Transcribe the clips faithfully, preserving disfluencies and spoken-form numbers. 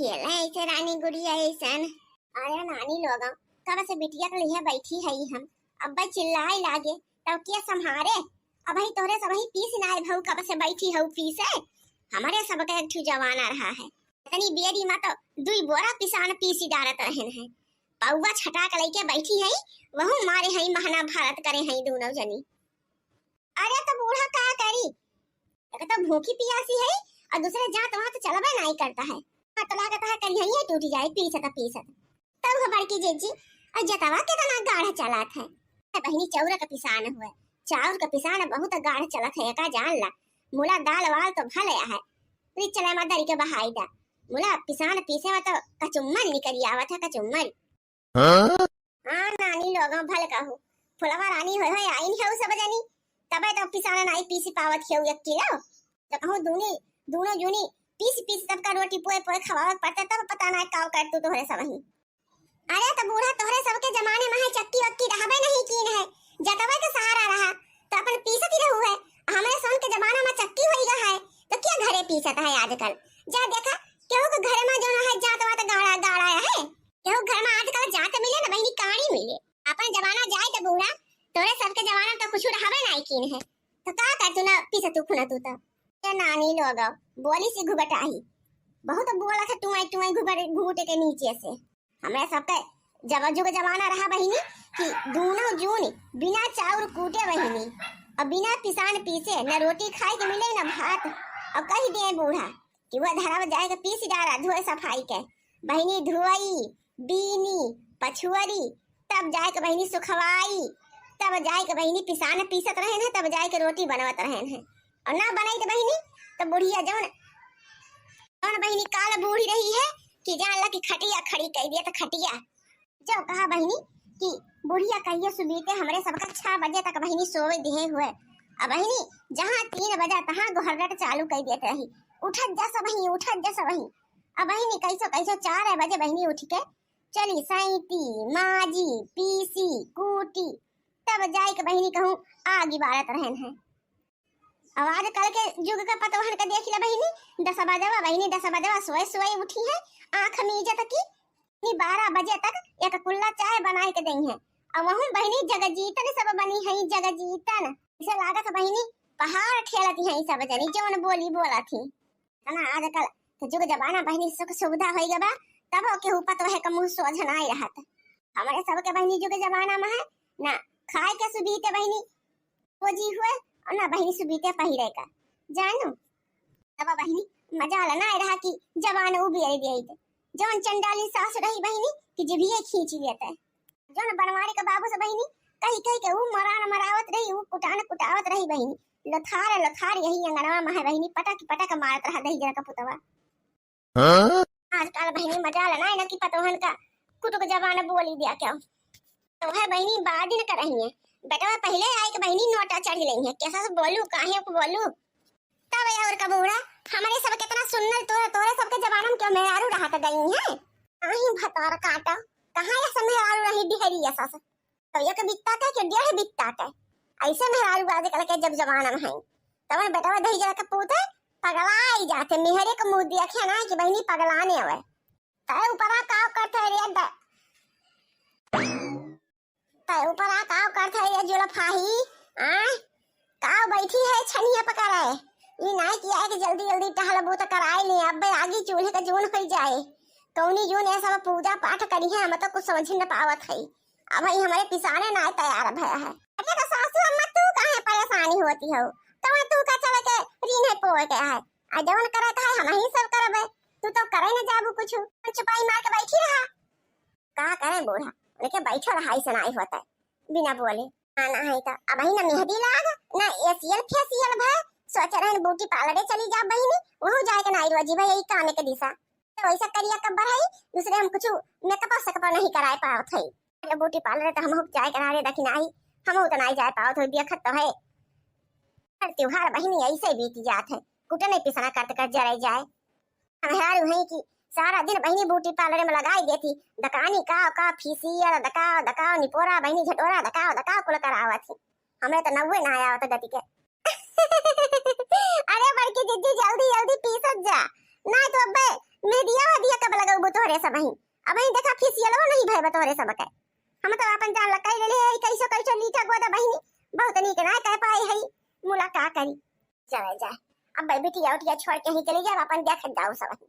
खेले ऐसे रानी गुड़िया ऐसन। अरे नानी लोगो, कब से बिटिया के लिए बैठी है हम, अब चिल्लाए लागे, तब के संभारे? अबही तोहरे सबही पीस नाय भऊ, कब से बैठी हऊ पीसे? हमरे सबके एक ठो जमाना रहा है, इतनी बेरी मा तो दुई बोरा पिसान पीसी डारत रहन है। पौवा छटा के लइके बैठी है, वहू मारे है, महना भारत करे है दोनों जनी। अरे तो बूढ़ा का करी, एक तो भूखी पियासी है और दूसरे जात वहाँ तो चलबे नहीं करता है। हाँ, तो लागत है करिहइये टूट जाए पीसत पीसत। तब हो बड़की जिज्जी, और जतवा कितना गाढ़ चलात है। ए बहिनी, चाउर का पिसान हुए, चाउर का पिसान बहुत गाढ़ चलत है, एका जान ला। मुला दाल वाल तो भले है, री चले मदरी के बहाई दा। मुला पिसान पीसे में तो कचुम्मर निकल आवत है, कचुम्मर। हाँ? हाँ नानी लोगों, भल कहू, फुलवा रानी होय होय आइन है सब जनी, तबे तो पिसान नाई पीसी पावत है एक किलो। तो कहूँ दूनी, दूनो जूनी पीस पीस सबका रोटी पोए पोए खवावत पड़ते, तब पता ना काव कर तू तोहरे सबही। अरे तो बूढ़ा, तोहरे सबके जमाने में है चक्की वक्की रहबे नहीं कीन है, जतवे के सहारा रहा तो अपन पीसत ही रहू है। हमरे सोन के जमाना में चक्की होई गा है तो क्या घरे पीसत है आजकल? जा देखा, केहू के घर में जो है जात वात गाड़ा गाड़ा है, केहू घर में आजकल जात मिले ना बहिनी, काड़ी मिले। अपन जमाना जाए तो बूढ़ा, तोहरे सबके जमाना में तो कुछ रहबे नहीं कीन है, तो का कर तू ना पीसत तू खुना तू तो। ए नानी लोग, बोली सी घुघटाही, बहुत बोलत है टुआई टुआई घुघट-, घुघुटे के नीचे से। हमरे सबके जब जुग जमाना रहा बहिनी कि दूनो जून बिना चाउर कूटे बहिनी, और बिना पिसान पीसे न रोटी खाए के मिले न भात। और कही दे बूढ़ा कि वह धरवा जाए के पीस डारा धोए सफाई के। बहिनी धोई, बीनी, पछुअरी, तब जाए के बहिनी सुखवाई, तब जाए के बहिनी पिसान पीसत रहन है, तब जाए के रोटी बनवत रहन है। और ना बनाई तो बहिनी, तो बुढ़िया जौन, जौन बहिनी काल बूढ़ी रही है कि जान ला कि खटिया खड़ी कर दिया तो खटिया। जो कहा बहिनी कि बुढ़िया कहिए सुबीते हमरे सबका छह बजे तक बहिनी सोवे दिहे हुए। अब बहिनी जहाँ तीन बजा तहाँ गोहर्रट चालू कर देत रही, "उठत जा सबही, उठत जा सबही।" अब बहिनी कैसो कैसो चार बजे बहिनी उठ के चली सैती, माजी, पीसी, कूटी, तब जाए के बहिनी कहूँ आगी बारत रहन है। अब आजकल के जुग का पतोहन का देख ले बहिनी, दस बजवा बहिनी, दस बजवा सोए सोए उठी है, आँख मीजत की नी बारह बजे तक एक कुल्ला चाय बनाए के दई है। अब वहू बहिनी जगजीतन सब बनी है, जगजीतन। इसे लागत बहिनी पहाड़ ठेलती है सब जनी, जौन बोली बोला थी। है ना, आजकल के जुग जमाना बहिनी सुख सुविधा होई गबा, तब केहू पतोहे के मुँह सोझ नाई रहत। हमरे सबके बहिनी जुग जमाना में है ना, खाए के सुबीते बहिनी खोजी हुए, और ना बहिनी सुबीते पहिरे का, जानू। तब बहिनी मजाल नाई रहा कि जबान उबियर देइत। जौन चंडाली सास रही बहिनी कि जिभिये खींच लेते। जौन बनवारी का बाबू से बहिनी कही कही के ऊ मरान मरावत रही, ऊ कुटान कुटावत रही बहिनी। लथार लथार यही अंगनवा में है बहिनी, पटक पटक मारत रहा दही जरा का पुतवा। हाँ? आजकल बहिनी मजाल नाई ना कि पतोहन का कुटुक जबान बोली दिया क्या। तो है बहिनी बाद दिन कर रही है, बेटवा पहिले आए के बहिनी नोटा चढ़ी लेई है, कैसा से बोलू, काहे को बोलू। तब और का बूढ़ा, हमरे सब कितना सुन्नर तोरे, तोरे सबके जमाना में क्यों मेहरारू रहत गई है? आई भतार काटा, कहाँ ऐसा मेहरारू रही बिहरी ऐसा से? तो एक बित्ता के, के डेढ़ बित्ता के, ऐसे मेहरारू आजकल के जब जमाना में है, तब बेटवा दही जरा के पूते पगलाई जाते, मेहरे के मुँह देखे ना कि बहिनी पगलाने हुए। तय ऊपरा काव करत है रे द-, तय ऊपरा काव करत है रे जुलफाही, आय? काव बैठी है छनिया पकड़े? ई नाय किया है कि जल्दी जल्दी टहलबू त कराई ले, अब्बे आगी चूल्हे के जून होई जाए। कौनी जून ये सब पूजा पाठ करी है, हम तो कुछ समझ न पावत है। अब ई हमरे पिसाने नाय तैयार भया है। अरे तो सासू अम्मा, तू काहे परेशानी होती हो? कौन तू का चल के रीन है पोए के है? आ जवन करे के है, हम ही सब करबे। तू तो करे न जाबू कुछ, छुपाई मार के बैठी रहा। का करे बूढ़ा, उनके बैठो रहा, ऐसे नाई होता है, बिना बोले। आना है तो अब ही ना मेहंदी लाग, ना एसियल फेसियल भय, सोच रहे बूटी पार्लरे चली जा बहिनी, वहू जाए के नाई रोजी भाई, यही काम के दिशा। तो वैसा करिया कब्बर है, दूसरे हम कुछ मेकअप सेकअप नहीं कराए पावत है। अरे बूटी पार्लर तो हम जाए करा रे, देखी नाई, हम तो नाई जाए पावत हो, देखत तो है। हर त्योहार बहिनी ऐसे बीत जात है, कुटने पिसना करत कर जराई जाए। मेहरारू है कि सारा दिन बहिनी बूटी पार्लर में लगाई देती, दकानी का, का फेसियल, दकाओ, दकाओ, निपोरा, बहिनी झटोरा, दकाओ, दकाओ, कुल करावत ही। हमरे तो नौवे ना आवत गति के। अरे बड़की जिज्जी, जल्दी, जल्दी पीसत जा, ना तो अब्बे मेहदिया, हदिया कब ए सब ही, अब ही देखा फेसियलो नहीं भय बा तोहरे सब के। हम तो अपन जान लकाई ले ले है, कैसो कैसो लीठा गोदा बहिनी, बहुत नीक ना कह पाए है, मुला का करी। चले जाए, अब भाई बिटिया उटिया छोड़ के ही चली जाए, अपन देखत जाओ सब ही।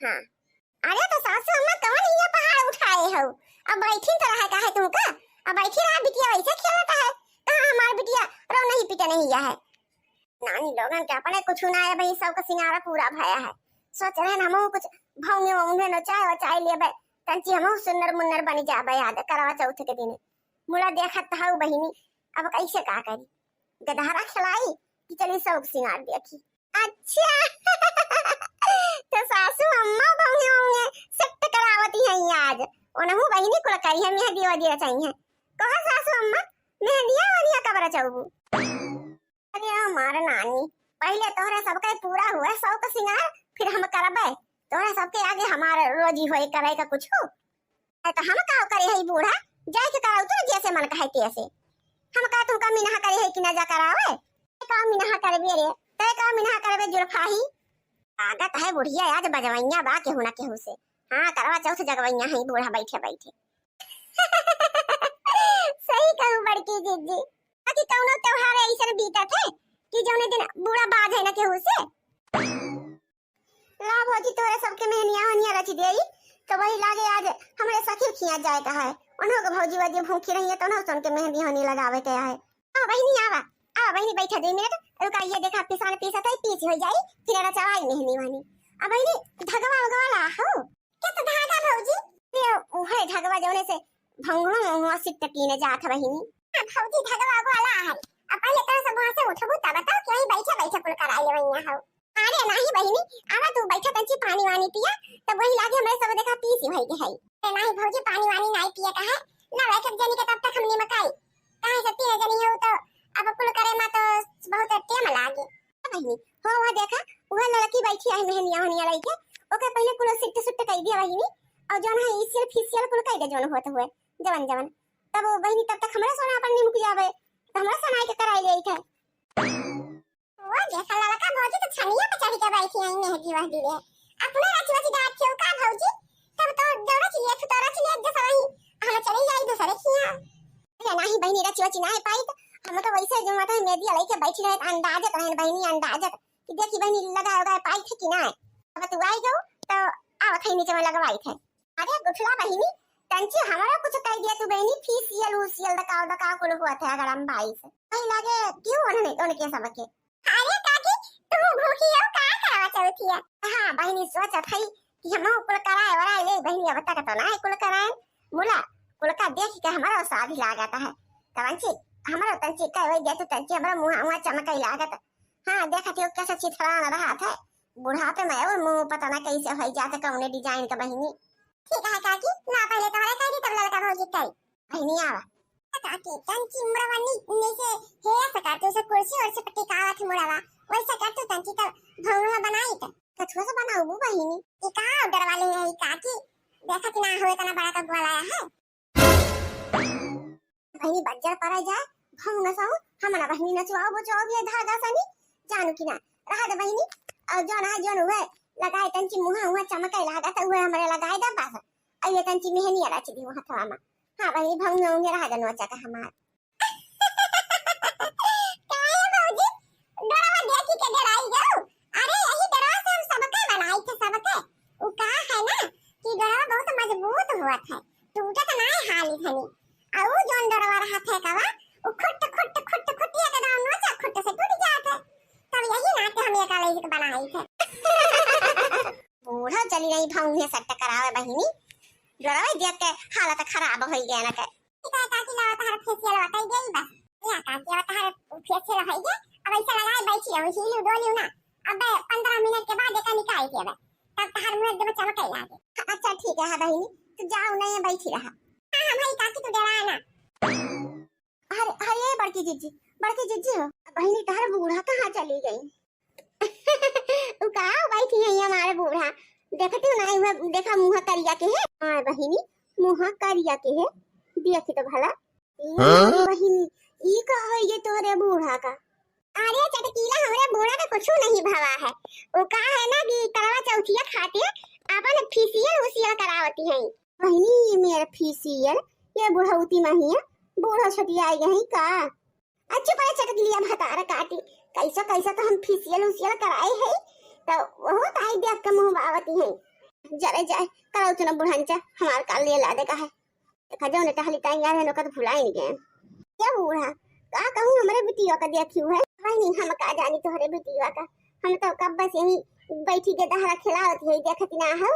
हाँ। अरे तो सासू अम्मा कौन ये पहाड़ उठाए हो? अब बैठी तो रहा का है तुमका? अब बैठी रहा, बिटिया वैसे खेलता है। कहाँ हमार बिटिया रो नहीं पीटे नहीं है। नानी लोगन के अपने कुछ ना है भाई, सबका सिंगारा पूरा भया है। सोच रहे हैं हम कुछ भौंगे वौंगे नचाए वचाए लेबे, तंची हम सुन्नर मुन्नर बन जाबे याद करवा चौथ के दिन। मुला देखत हऊ बहिनी, अब कैसे का करी? गदहरा खिलाई कि चली शौक सिंगार देखी। अच्छा। तो सासू अम्मा भौंगे वौंगे सेट करावती हैं आज। ओनहु बहिनी कुल करी है, मेहंदी वदी रचाई है। कहो सासू अम्मा, मेहंदिया वदिया कब रचाउबू? अरे हमार नानी, पहले तोहरे सबके पूरा हुए शौक सिंगार, फिर हम करबे। तोहरे सबके आगे हमार रोजी होए करे का कुछ हो? ए, तो हम का करे है बूढ़ा, जाए के कराऊ तो जैसे मन कहे तैसे। हम का तुमका मिनहा करे है कि ना जा करावे? तै का मिनहा करबे रे, तै का मिनहा करबे जुल्फाही? लागत है बुढ़िया आज बजवैया बा केहू ना केहू से। हाँ, करवा चौथ जगवैया है बूढ़ा बैठे बैठे। सही कहू बड़की जीजी, बाकी कौनो त्योहार ऐसन बीतत है कि जौने दिन बूढ़ा बाज है ना केहू से। ला भौजी, तोहरे सबके मेहनिया होनिया रच देई, तो वही लागे आज हमरे सखी खिया जाए का है। उन्हों के भौजी वजी भूखी रही है, तो उन्हों सुन के मेहंदी होनी लगावे के है। आ बहिनी आवा, आ बहिनी बैठा दो मिनट, रुका, ये देखा पिसान पीसत है, पीस हो जाई, फिर रचवाई मेहंदी होनी। आ बहिनी, धगवा उगवा ला हो? क्या तो धागा भौजी? ये उहे धगवा जौने से भंगवा मंगवा सिट कीने जात है बहिनी। हाँ भौजी, धगवा उगवा ला है। अब पहले तो सब वहाँ से उठबू तब बताओ कि वहीं बैठे बैठे कुल कराई ले वहीं हो। अरे नाही बहिनी, आवा तू बैठा तंची पानी वानी पिया, तब वही लागे हमरे सब देखा पीसी भई के है। अरे नाही भौजी, पानी वानी नाही पिए का है, ना एक एक जनी के तब तक हम निमकाई, काहे से तीन जनी हो तो अब कुल करे मा तो बहुत टेम लागे। बहिनी, हो वो देखा, वह लड़की बैठी है मेहनिया होनिया लइके, ओके पहले कुल सिट सुट कई दिया बहिनी, और जौन है इसियल फिसियल कुल कई दे जौन होत हुए, जवन जवन। तब वो बहिनी तब तक हमरा सोना अपन निमक जावे, तो हमरा सोना के कराई ले थे। वो देखा लड़का भौजी तो छनिया पे चढ़ के बैठी आई मेहंदी वहदी रे। अपने रच रच गात क्यों का भौजी? तब तो जो रच लिए तू तो रच लिए जैसा वही हम चली जाई दूसरे खिया। अरे नाही बहिनी, रच रच ना पाई तो हम तो वैसे जो मतलब मेहंदी लइके बैठी रहे अंदाजत रहन बहिनी अंदाजत कि देखी बहिनी लगा उगा पाई थे कि ना। अब तू आई गो तो आवत है नीचे में लगवाई थे। अरे गुठला बहिनी, तंची हमारा कुछ कह दिया तू बहिनी, फीसियल उसियल दकाव दकाव कुल हुआ थे अगर हम भाई से। कहीं लागे क्यों उन्होंने उनके सबके। अरे काकी, तू भूखी हो का करवा चौथिया? हाँ बहिनी, सोचत है कि हम कुल कराए वराए ले बहिनी, अब तक तो ना कुल कराए। मुला, कुल का देख के हमारा साध लागत है। तवंची, हमारा तंची कह वही दे तू तंची हमारा मुँह हुआ चमकई लागत। हाँ, देखत हो कैसे चिथड़ा रहा था। बुढ़ापे में और मुँह पता ना कैसे हो जाता कौने डिजाइन का बहिनी। ठीक है काकी, ना पहले तोहरे कह दी तब लड़का भौजी कही। बहिनी आवा। काकी, तंची मुड़वा नी, नी से हेया से काटू से कुर्सी और से पट्टी कावत मुड़वा। वैसे काटू तंची तब भौंगवा बनाई त। कछुआ से बनाऊ बहिनी। ई का order वाली है काकी? देखत ना हो इतना बड़ा का गोला है। बहिनी बज्जर पड़ा जाए, भंग नसाऊ, हम ना बहिनी नचवाओ बचाओ भी धागा सनी, जानू कि ना, रहा दे बहिनी, और जौन है जौन हुए, लगाए तंची मुँह हुआ चमके लगा तो हुए हमरे लगाए दे बस, और ये तंची मेहनी रच दी हथवा में। हाँ बहिनी, भंग में उंगे रहा दे नोचा का हमार। काहे भौजी, डोरवा देखी के डराई गऊ? अरे यही डोरवा से हम सबके बनाई थे, सबके। उ का है ना कि डोरवा बहुत मजबूत हुआ था, टूटत ना है हाली धनी। अउ जौन डोरवा रहा थे कवा, उ खुट खुट खुट खुट एकदम नोचा खुट से टूट जात है। तब यही नाते हम एक अलग बनाई थे। बूढ़ा चली रही भौंगे सट्ट करावे बहिनी, डोरवा देख के हालत खराब हो गया ना के। ठीक है काकी, लावा तहार फेशियल बताई देई बस। या काकी, अब तहार फेशियल होई गे, अब ऐसे लगाए बैठी रहो, हिलू डोलियो ना। अब पंद्रह मिनट के बाद एका निकाल के अब, तब तहार मुंह एकदम चमके लागे। अच्छा ठीक है, हाँ बहिनी, तू जाओ नहीं बैठी रहा। हाँ हाँ भाई काकी, तू डरा ना। अरे अरे बड़की जिज्जी, बड़की जिज्जी हो, बहिनी तहार बूढ़ा कहाँ चली गई? उ का बैठी है ये हमारे बूढ़ा? देखती हो ना, इमे देखा मुँह करिया के है। हाँ बहिनी, मुँह करिया के है। देखी तो भला। ई हाँ? बहिनी, ई का है ये तोरे बूढ़ा का? अरे चटकीला, हमरे बूढ़ा का कुछ नहीं भवा है। उ का है ना कि करवा चौथिया खातिर आपन फेसियल उसियल करावती हैं। बहिनी, ये मेर फेसियल, ये बुढ़ौती महिया, बूढ़ो छटियाई गई का? अच्छा, बड़ा चटक लिया भतार काटी, कैसा कैसा तो हम फेसियल उसियल कराए है, तो वो ताई देख के मुँह बावती है। जरे जाए, करो तू ना बुढ़ंचा, हमार काल ले ला दे का है। देखा, जौन टहली तैयार है, ओका तो भुलाई नहीं गए। क्या बूढ़ा, का कहूँ, हमरे बिटिया का देखियो है। बहिनी, हम का जानी तोहरे बिटिया का, हम तो कब से यही बैठी के दहरा खिलावत है, देखत ना हो।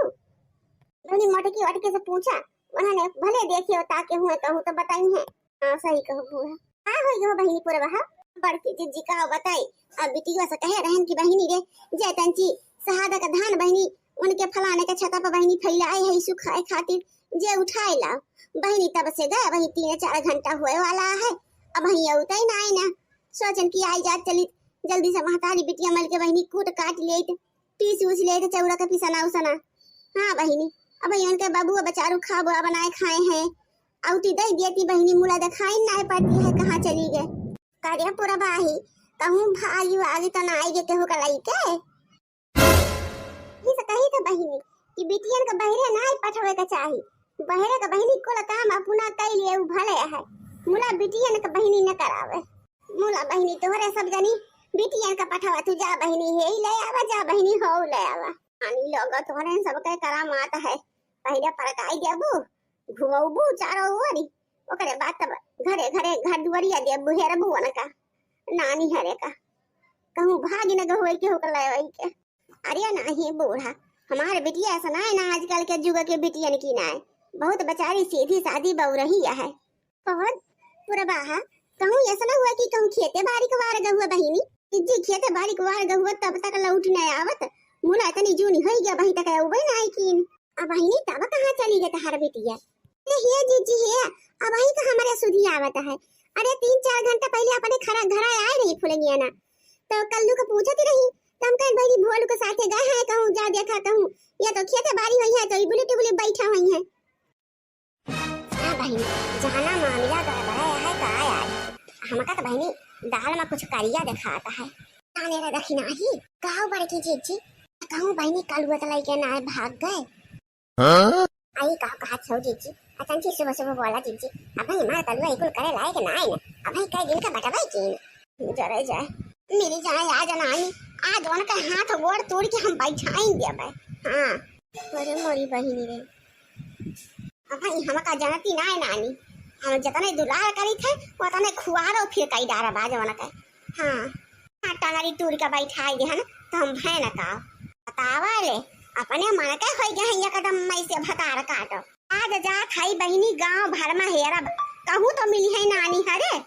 बहिनी, मोटकी वटकी से पूछा, उन्होंने भले देखियो, ताके हुए कहूँ तो बताई है। हाँ, सही कहो बूढ़ा। का हो गयो बहिनी पुरवा? बड़की जिज्जी का बताई, अब बिटिया से कहे रहन कि बहिनी रे, जे तंची शहादा का धान बहिनी, उनके फलाने के छता पर बहिनी फैलाए है, इसु खाए खातिर, जे उठाए ला। बहिनी तब से गए, वही तीन चार घंटा हुए वाला है, अब वही अउते ना आई ना। सोचन कि आई जात चली, जल्दी से महतारी बिटिया मल के बहिनी कूट काट लेत, पीस उस लेत, चौरा का पिसना उसना। हाँ बहिनी, अब वही उनके बाबू बचारू खाबो बनाए खाए हैं, अउती दे देती बहिनी, मुला देखाई ना पड़ती है, कहाँ चली गए। करे पुरबाही, कहूँ भागी वागी तो ना आई गे केहू का लइके। इस कही तो बहिनी कि बिटियन के बहरे ना पठवे के चाही। बहरे के बहिनी कुल काम अपना कई लिए उ भले है, मुला बिटियन के बहिनी न करावे। मुला बहिनी तोहरे सब जनी बिटियन के पठवा, तू जा बहिनी हे ले आवा, जा बहिनी हो ले आवा। आनी लोग तोहरे सबके करामात है, पहले परकाई देबू, घुमौबू चारों ओरी, ओकरे बाद तब घरे घरे घर दुआरिया देबू, हेरबू उनका, नानी हरे का, कहूँ भागी न गहुए के होकर ले वही के। अरे नाही बूढ़ा, हमार बिटिया ऐसा ना है ना, आजकल के जुग के बिटियन की ना है, बहुत बेचारी सीधी सादी बउरही है। कौन पुरबाहा, कहूँ ऐसा ना हुआ कि कहूँ खेते बारी के वार गहुआ बहिनी, जी खेते बारी के वार गहुआ तब तक लौट न आवत, मुला इतनी जूनी होई गया, वहीं तक अउबे ना आई कीन। अब बहिनी तब कहाँ चली गई तहार बिटिया? अरे हे जीजी हे, अब वहीं का हमारे सुधी आवत है। अरे तीन चार घंटा पहले अपने खरा घरा आए रही फुलंगिया ना, तो कल्लू को पूछती रही, तो हम कहे बहिनी भोलू के साथे गए हैं कहूँ, जा देखा कहूँ, या तो खेते बारी हुई है तो इबुली टिबुली बैठा हुई है। हाँ बहिनी, जहाँ ना मामला गड़बड़ा है का यार, हमका तो बहिनी दाल में कुछ करिया दिखाता है। जाने रे दखिनाही, कहूँ बड़की जीजी, कहूँ बहिनी कलुआ तो लइके ना भाग गए। हाँ? आई कहा कहा छौ जीजी, अतन जी सुबह सुबह बोला जीजी, अब भाई मार कलुआ इकुल करे लायक ना है ना, अब भाई कई दिन का बटवाई की जरे जाए, मिली जाए आज नानी, आज उनका हाथ गोड़ तोड़ के हम बैठाई देबे। हाँ। अरे मोरी बहिनी रे, अब भाई हमका जनती ना है नानी, हम जतने दुलार करी थे, उतने खुआरो फिर कई डारा बाज उनके। हाँ। हाँ, टंगरी तूर के बैठाई दे हन, तो हम भय न का। बतावा ले, अपने मन के होई गए हैं एकदम मई से भतार काटो। आज जात हई बहिनी गांव भर में हेरब, कहूँ तो मिली है नानी हरे।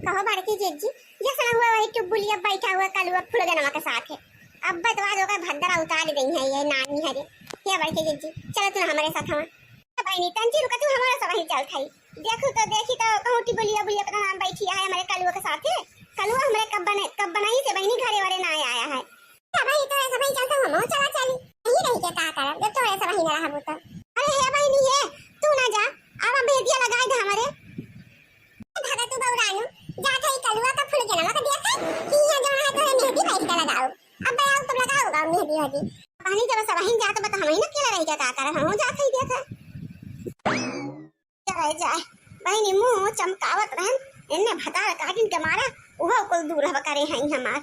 कहो बड़की जीजी, ये सना हुआ वही चुगुलिया बैठा हुआ कलुआ फुलगनवा के साथ है। अब तो आज ओकर भद्दरा उतार दई है ये नानी हरे। हे बड़की जीजी, चलो तू हमरे साथ हवा। ए बहिनी, तंची रुका, तू हमारे सब वहीं चल थाई। देखू तो देखी तो कहूँ टिबुलिया बुलिया पता नाम बैठी है हमारे कलुआ के साथे। कलुआ हमारे कब बने, कब बनाई से बहिनी घरे वाले ना आया है। सब ही तो, सब ही चलता हूँ, चला चली। यही रही के का करब, जब तोरे सब ही ना रहबू तो। अरे हे बहिनी हे, तू ना जा, अब हम भेदिया लगाए दे हमारे। दादा तू बौरानू, जा थाई कलुआ का फुलगनवा का दिया था, कि यहाँ जो है तोरे मेहंदी बैठ के लगाओ। अब आओ तुम लगाओ गाँव मेहंदी हदी। बहिनी जब सब ही जात बता हम ही ना अकेला रह के का करब, हम जा थाई दिया था। जाए, जाए। बहिनी मुंह चमकावत रहन, इन्ने भतार काटिन के मारा, उहो कुल दूर हव करे हैं हमार।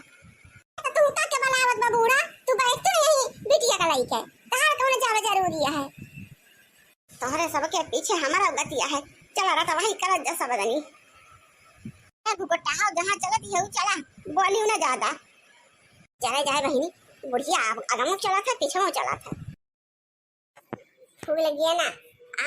तो तू का के बलावत बा बूढ़ा, तू बैठ तो यही बिटिया का लइके, तहार कौन जावे जरूरी है? तोहरे सबके पीछे हमारा गतिया है, चला रहा था वही करत जा सब जनी। ए गुगुटाओ, जहाँ चलत ही हऊ चला, बोलियो ना ज्यादा। जाए, जाए बहिनी, बुढ़िया अब आगमो चला था, पीछे चला था। फूल गेना,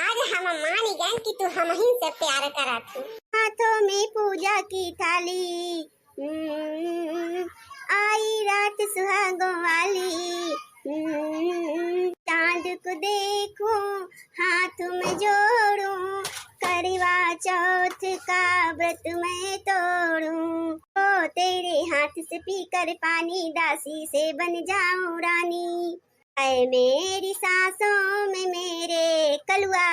आज हम मान गए कि तू हमहिन से प्यार करत हू। हाथों में पूजा की थाली, हम्म, आई रात सुहागों वाली, हम्म, चांद को देखूं, हाथ में जोड़ूं, करवा चौथ का व्रत मैं तोड़ूं। ओ तेरे हाथ से पीकर पानी, दासी से बन जाऊं रानी। ऐ मेरी सांसों में मेरे कलुआ,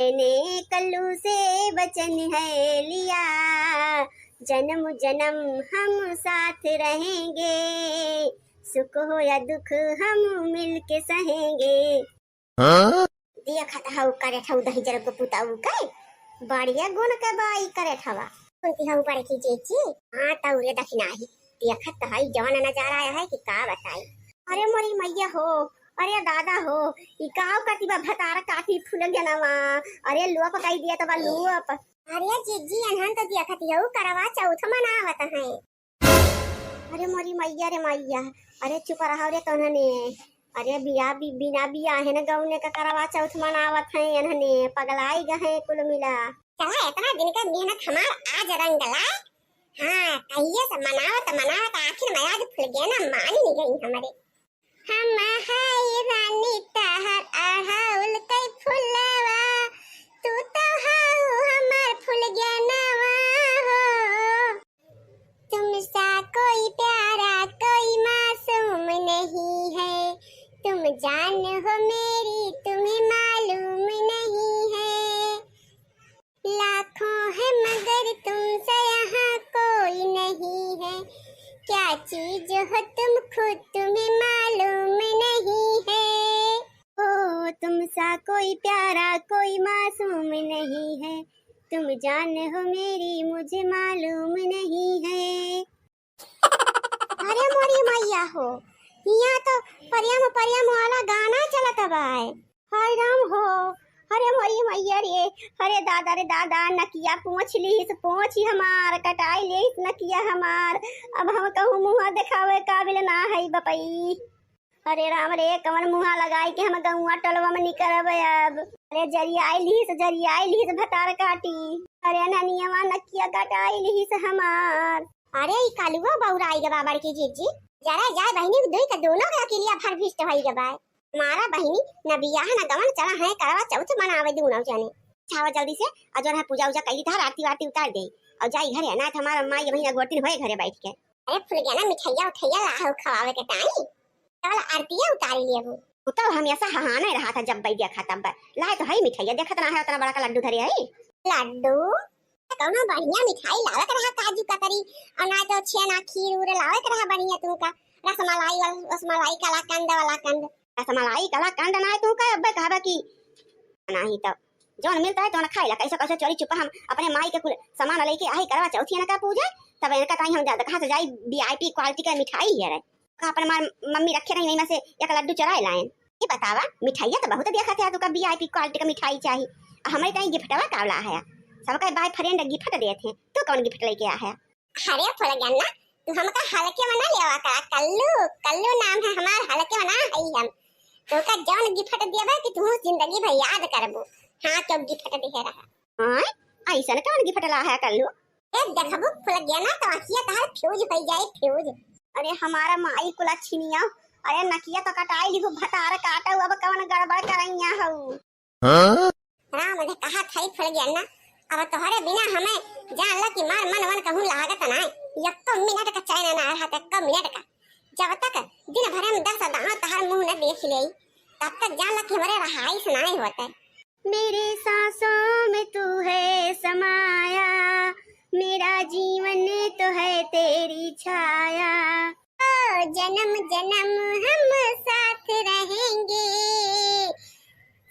मैंने कल्लू से वचन है लिया, जन्म जन्म हम साथ रहेंगे, सुख हो या दुख हम मिलके सहेंगे। हाँ? देखत हऊ करे ठऊ दही जर को पुताऊ के, बढ़िया गुण के बाई करे ठवा। सुनती हऊ बड़की जीजी? हाँ, तऊ रे दखिनाही। देखत हई जवन नजारा आया है कि का बताई। अरे मोरी मैया हो, अरे दादा हो, ई काव करती बा भतार काटी फुलगेनवा। अरे लोप कई दिया तबा लोप। अरे जीजी, अनहन तो देखत हऊ करवा चौथ मनावत हैं। अरे मोरी मैया रे मैया, अरे चुप रहो रे तोहने। अरे बिया बि-, बिना बियाहे न गौने का करवा चौथ मनावत हैं इन्हने, पगलाई गए कुल मिला। चला, इतना दिन का मेहनत हमार आज रंग ला। हाँ, कहिए से मनावत मनावत आखिर में आज फुलगेना मान ही गई हमरे। हम हाय रानी तहर अढ़ाउल कई फुलवा, तू तो हाउ हमार फुलगेनवा हो। तुमसा कोई प्यारा कोई मासूम नहीं है, तुम जान हो मेरी तुम्हें मालूम नहीं है। लाखों है मगर तुमसा यहाँ कोई नहीं है, क्या चीज हो तुम खुद तुम्हें मालूम नहीं है। ओ तुमसा कोई प्यारा कोई मासूम नहीं है, तुम जान हो मेरी मुझे मालूम नहीं है। अरे मोरी मैया हो, हियाँ तो परियम परियम वाला गाना चलत बाय। हाय राम हो, अरे मोरी मैया रे, अरे दादा रे दादा, नकिया पोंछ लीस, पोंछ ही हमार, कटाई लीस नकिया हमार। अब हम कहूँ मुँह देखावे काबिल ना है बपई। अरे राम रे, कवन मुँहा लगाई के हम गौआ टोलवा में निकरब अब। अरे जरियाई लीस, जरियाई लीस भतार काटी। अरे ननियवा नकिया कटाई लीस हमार। अरे ई कालुआ बौराई गवा बड़की जीजी। जरा जाए बहिनी, दुई के दोनों के अकेलिया भर भिष्ट होई गवा। मारा बहिनी, न बियाह न गवन, चला है करवा चौथ मनावे दूनो जने। छावा जल्दी से, और जो है पूजा उजा कैली तहार आरती वारती उतार दे, और जाई घरे, ना तो हमारा माई बहिन अगोरतिन होए घरे बैठ के। अरे फुलगेना, मिठाइया उठाइया लाहू खवावे के ताई, चल आरतिया उतारी लेबू। उ तो हमेशा हहाने रहा था, जब बैठ देखा तब लाए तो है मिठाइया, देखत ना है उतना बड़ा का लड्डू धरे है। लड्डू? कौनो बढ़िया मिठाई लावत रहा, काजू कतरी, और ना तो छेना खीर उर लावत रहा बढ़िया तुमका, रसमलाई वाला, रसमलाई कलाकंद वाला कंद। रसमलाई कलाकंद ना है तुमका, अब्बे कहबा की नहीं तो जौन मिलता है तौन खाइला, कैसे कैसे चोरी चुपा हम अपने माई के कुल सामान लेके आही करवा चौथी इनका पूजा, तब इनका ताई हम जा-, कहाँ से जाई वीआईपी क्वालिटी का मिठाई है रे। का अपन मार मम्मी रखे रही, वही में से एक लड्डू चुराए लाएन। ये बतावा, मिठाइया तो बहुत देखा थे तुका वीआईपी क्वालिटी का मिठाई चाहिए, आ हमारे ताई गिफ्टवा कावला है, सबका बॉयफ्रेंड गिफ्ट देते हैं, तू कौन गिफ्ट लेके आ है? अरे फुलगेना, तू हमका हल्के में ना लेवा करा, कल्लू, कल्लू नाम है हमार, हल्के में ना हई हम। तोका जौन गिफ्ट देबे कि तू जिंदगी भर याद करबू। हाँ, तो गिफ्ट दिहे रहा। हाँ, ऐसन कौन गिफ्ट ला है कल्लू? ए, देखबू फुलगेना तो अखिया तहार फ्यूज होई जाई, फ्यूज। अरे हमारा माई कुला छिनिया, अरे नकिया तो कटाई लिहू, भतार काटू, अब कौन गड़बड़ करैया हऊ? हाँ? राम दे कहा थाई फुलगेना, अब तोहरे बिना हमें जान ला कि मार मन वन कहूँ लागत ना, यक्को मिनट का चैन ना रहा, यक्को मिनट का। जब तक दिन भर हम दस दांव तहार मुंह न देख ले, तब तक जान ला कि हमरे रहाई से नाई होते। मेरे सांसों में तू है समाया, मेरा जीवन तो है तेरी छाया। ओ जन्म जन्म हम साथ रहेंगे,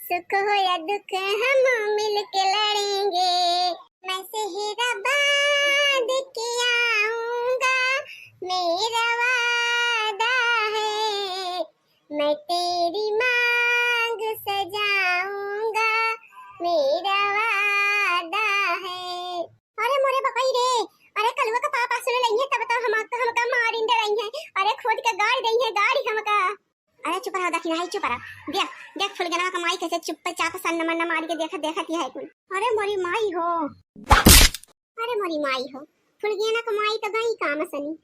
सुख हो या दुख हम मिलके लड़ेंगे। मैं सेहरा बांध के आऊंगा, मेरा वादा है, मैं तेरी मांग सजाऊंगा, मेरा वादा है। अरे मोरे बपई रे, अरे कलुआ का पापा सुन लइहे तब तो हम, हमका मारिन डरइहे। अरे खोद के गाड़ दइहे, गाड़ी हमका। अरे चुप रहो दखिनाही, चुप रहो। देख, देख फुलगेनवा का माई कैसे चुप्पे चाप सन्न मन्न मारी के देखत, देखत ही है कुल। अरे मोरी माई हो, अरे मोरी माई हो, फुलगेना का माई तो गई काम सनी।